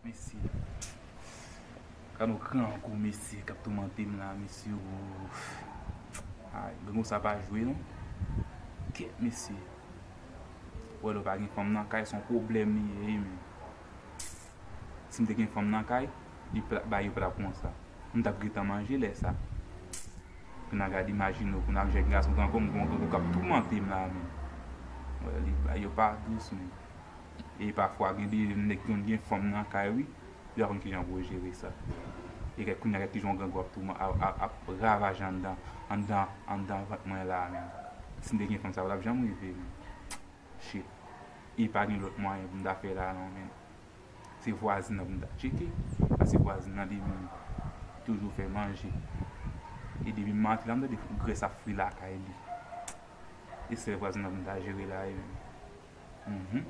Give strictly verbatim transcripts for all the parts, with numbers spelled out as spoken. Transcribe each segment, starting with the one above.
Mesye. Gad yon grangou, mesye, k ap toumante m la, mesye. Ooh. Ay, grangou sa pa jwe, non. Kèt, mesye. Ou wè, lè w pa gen fanm nan kay, se yon pwoblèm li ye, wi, men. Si m te gen fanm nan kay, li pa t ap bay yo, pa t ap konsa. M t ap gentan manje lè sa. Kounye a gade, imajine w, kounye a m jèn gason tankou m, gon grangou k ap toumante m la, men. Wè, li bay yo pa dous, men. E pafwa, gen de nèg ki konn gen fanm nan kay, wi, yo pa konn kijan pou yo jere sa. E kèk kounye a, kèk kijan yon grangou ap touman-, ap, ap, ap ravaje anndan, anndan, anndan vant mwen la, men. Si m te gen fanm sa, pa t ap janm rive, men. Shit. E pa gen lòt mwayen pou m ta fè la, non, men. Se vwazin nan pou m ta tcheke. Paske vwazin nan, li menm, toujou fè manje. E depi maten la, m tande grès ap fri lakay li. E sèl vwazin nan pou m ta jere la, wi, men. Mhm.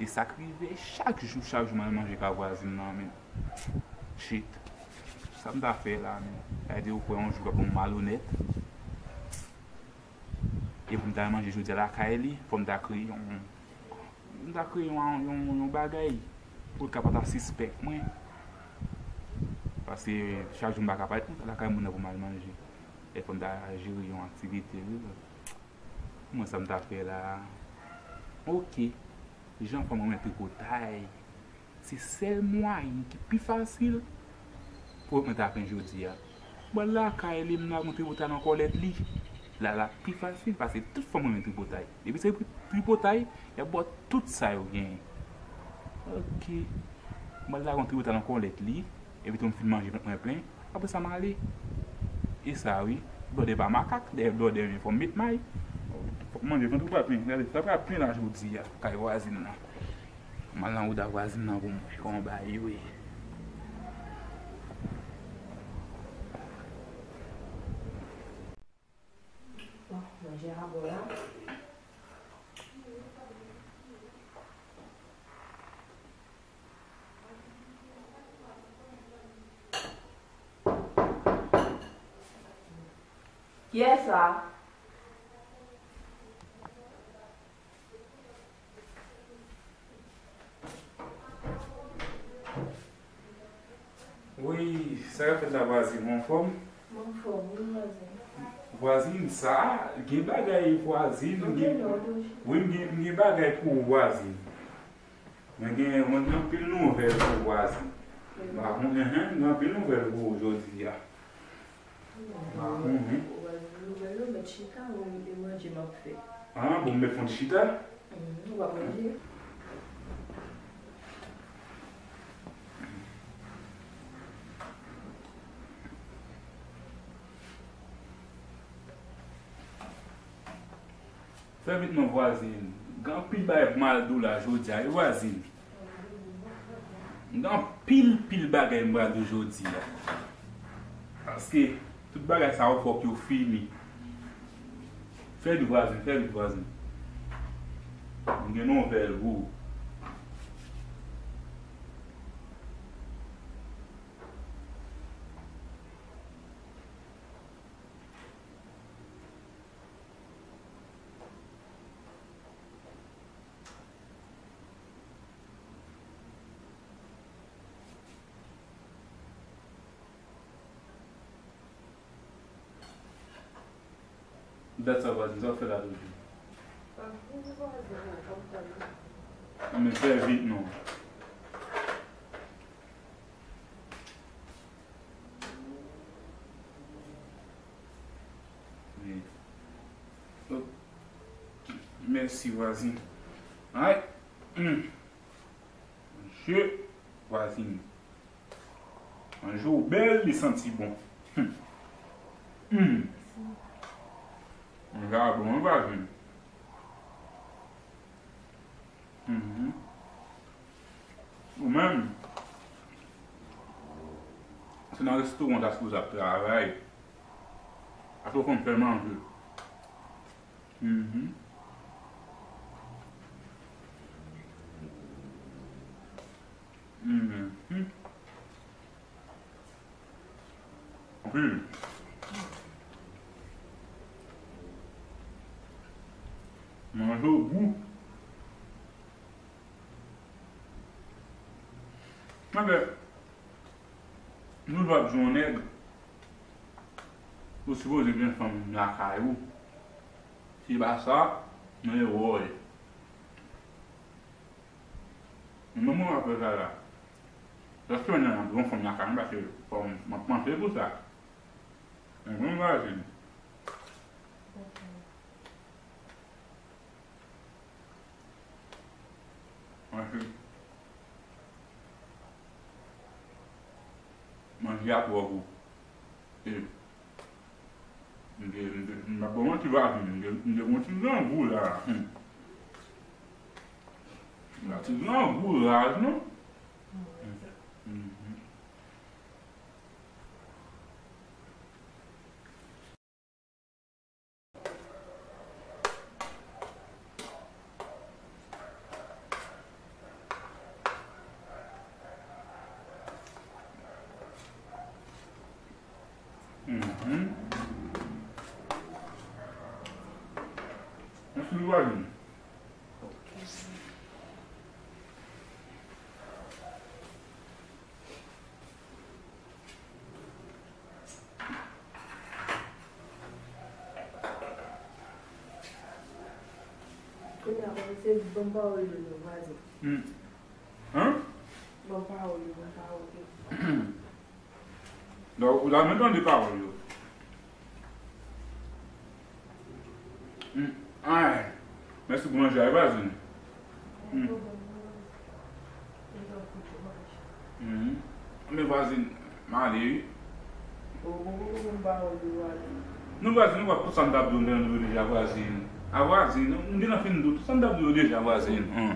E sa k rive chak jou, chak jou m al manje ka vwazin nan, men. Shit. Sa m ta fè la, men. Sa vle di ou kwè yon jou w ap yon malonèt. E pou m ta al manje jodi a lakay li, fò m ta kreye yon, m ta kreye yon, yon, yon bagay pou l ka pa ta sispèk mwen. Paske chak jou m pa ka parèt konsa lakay moun nan pou m al manje. E fò m ta jere yon aktivite, wi. Mwen, sa m ta fè la. Oke. Jan fanm renmen tripotay. Se sèl mwayen ki pi fasil pou mwen ta plen jodi a. Mwen lakay li, m la gon tripotay nan kòlèt li. La, la pi fasil, paske tout fanm renmen tripotay. Depi se tri-, tripotay, y ap ba w tout sa yo genyen. Oke. Mwen la gon tripotay nan kòlèt li. Epi tou m fin manje vant mwen plen. Apre sa, m ale. E sa, wi. Blòdè pa makak. Dèyè blòdè, men fò m met may. Fòk manje vant ou pa plen. Gade, sa pral plen la jodi a, kay vwazin nan. M al nan wouda vwazin nan pou m wè kòman bagay yo ye. Bon, manje a bon la. Kiyès sa? Wi, sa k ap fèt la, vwazin? Ou anfòm? M anfòm, wi, vwazin. Vwazin, sa, gen bagay, vwazin, gen, wi, m gen, m gen bagay pou ou, vwazin. Mwen gen, mwen gen anpil nouvèl pou ou, vwazin. M pa konnen, hen, m gen anpil nouvèl pou ou jodi a. M pa konnen. Ou pral di nouvèl yo, mèt chita, ou e manje m ap fè. Ah, bon, m mèt fon chita? Mhm, ou ap manje. Fè vit non, vwazin. Gen anpil bagay pou m al di w la jodi a, wi, vwazin. Gen anpil, pil bagay m pral di w jodi a. Paske tout bagay sa yo fòk yo fini. Fè vit, vwazin, fè vit, vwazin. M gen nouvèl pou ou. Dat sa vwazin, sa w fè la toujou? Men fè vit non. Wi. Mèsi, vwazin. Ay. Hmm. Mesye, vwazin. Manje w bèl, li santi bon. Hmm. Hmm. Manje a bon, wi, vwazin. Mhm. Ou menm, se nan restoran w ta sipoze ap travay. Ase w konn fè manje. Mhm. Mhm. Anpil. Manje w gou. Mwen fè, nou dwa di yon nèg, ou sipoze gen fanm lakay ou. Si se pa sa, nan erè w ye. Men mwen, mwen ap fè sa la. Lòske mwen nan yon fanm lakay mwen, paske fò m, m ap panse pou sa. Mwen, mwen vwazen. Manje, manje a twò gou. E, m te, m te, m pa ba w manti, vwazen, m te, m te gon ti grangou la. Hmm. M pa ti grangou la, non? Mhm. Mhm. Mèsi, vwazen. Kounye a, se bon pawòl yo, non, vwazen. Hmm. Hein? Bon pawòl yo, bon pawòl yo. Donk, ou ta menm tande pawòl yo. Hmm. Ay. Mèsi pou manje a, vwazen. Hmm. Hmm. Men vwazen, m ale wi. Non, vwazen, ou wè tout sa m t ap di w, m te nan di w deja, vwazen. A vwazen, m te nan fin di w tout sa m t ap di w deja, vwazen. Hmm.